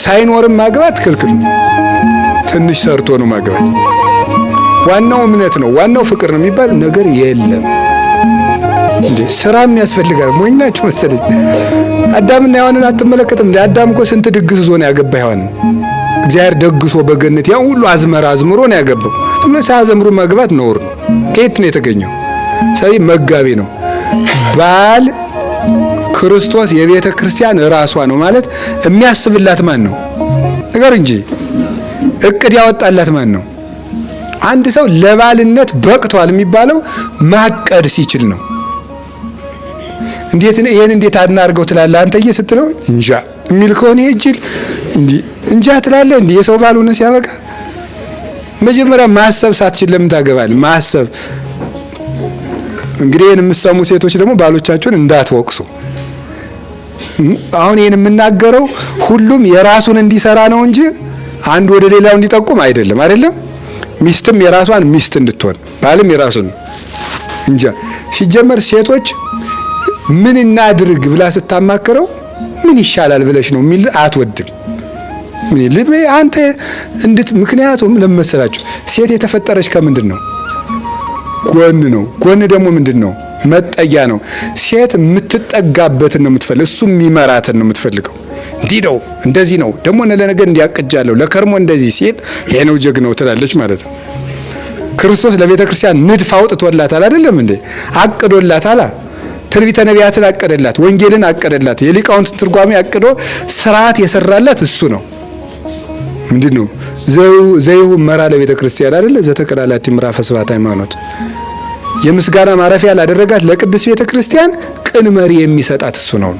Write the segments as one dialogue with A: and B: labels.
A: ሳይኖርም ማግባት ክልክል ነው። ትንሽ ሰርቶ ነው ማግባት። ዋናው እምነት ነው፣ ዋናው ፍቅር ነው የሚባል ነገር የለም። እንዴ ስራም ያስፈልጋል። ሞኝ ናቸው መሰለኝ። አዳምና ሔዋንን አትመለከትም እንዴ? አዳም እኮ ስንት ድግስ ዞ ነው ያገባ ሔዋንን። እግዚአብሔር ደግሶ በገነት ያን ሁሉ አዝመራ አዝምሮ ነው ያገባው። ለምን ሳያዘምሩ ማግባት ነውር ነው። ከየት ነው የተገኘው? ስለዚህ መጋቢ ነው። ባል ክርስቶስ የቤተ ክርስቲያን ራሷ ነው ማለት የሚያስብላት ማን ነው? ነገር እንጂ እቅድ ያወጣላት ማን ነው? አንድ ሰው ለባልነት በቅቷል የሚባለው ማቀድ ሲችል ነው። እንዴት ይሄን እንዴት አድናርገው ትላለህ አንተዬ ስትለው እንጃ የሚል ከሆነ ይሄ ጅል እንዲ እንጃ ትላለህ። እንዲ የሰው ባል ሆነ ሲያበቃ መጀመሪያ ማሰብ ሳትችል ለምን ታገባለህ? ማሰብ እንግዲህ ይሄን የምትሰሙ ሴቶች ደግሞ ባሎቻችሁን እንዳትወቅሱ። አሁን ይሄን የምናገረው ሁሉም የራሱን እንዲሰራ ነው እንጂ አንዱ ወደ ሌላው እንዲጠቁም አይደለም። አይደለም ሚስትም የራሷን ሚስት እንድትሆን ባልም የራሱን እንጃ። ሲጀመር ሴቶች ምን እናድርግ ብላ ስታማክረው ምን ይሻላል ብለሽ ነው የሚል አትወድም። ምን አንተ እንድት ምክንያቱም ለመሰላችሁ ሴት የተፈጠረች ከምንድን ነው? ጎን ነው። ጎን ደግሞ ምንድን ነው? መጠጊያ ነው። ሴት የምትጠጋበትን ነው የምትፈልግ፣ እሱ የሚመራትን ነው የምትፈልገው። እንዲህ ነው እንደዚህ ነው ደግሞ ለነገ እንዲያቅጃለሁ ለከርሞ እንደዚህ ሲል ይሄ ነው ጀግናው ትላለች ማለት ነው። ክርስቶስ ለቤተ ክርስቲያን ንድፍ አውጥቶላታል። አይደለም እንዴ? አቅዶላታል። ትንቢተ ነቢያትን አቀደላት፣ ወንጌልን አቀደላት፣ የሊቃውንትን ትርጓሜ አቅዶ ስርዓት የሰራላት እሱ ነው። ምንድን ነው ዘይሁ መራ ለቤተ ክርስቲያን አይደለ? ዘተቀላላት ምዕራፈ ስብሐት ሃይማኖት የምስጋና ማረፊያ ላደረጋት ለቅድስት ቤተ ክርስቲያን ቅን መሪ የሚሰጣት እሱ ነው።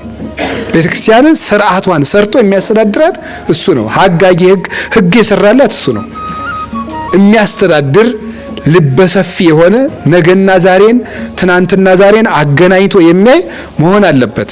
A: ቤተ ክርስቲያንን ስርዓቷን ሰርቶ የሚያስተዳድራት እሱ ነው። ሀጋጊ ህግ ህግ የሰራላት እሱ ነው። የሚያስተዳድር ልበሰፊ የሆነ ነገና ዛሬን ትናንትና ዛሬን አገናኝቶ የሚያይ መሆን አለበት።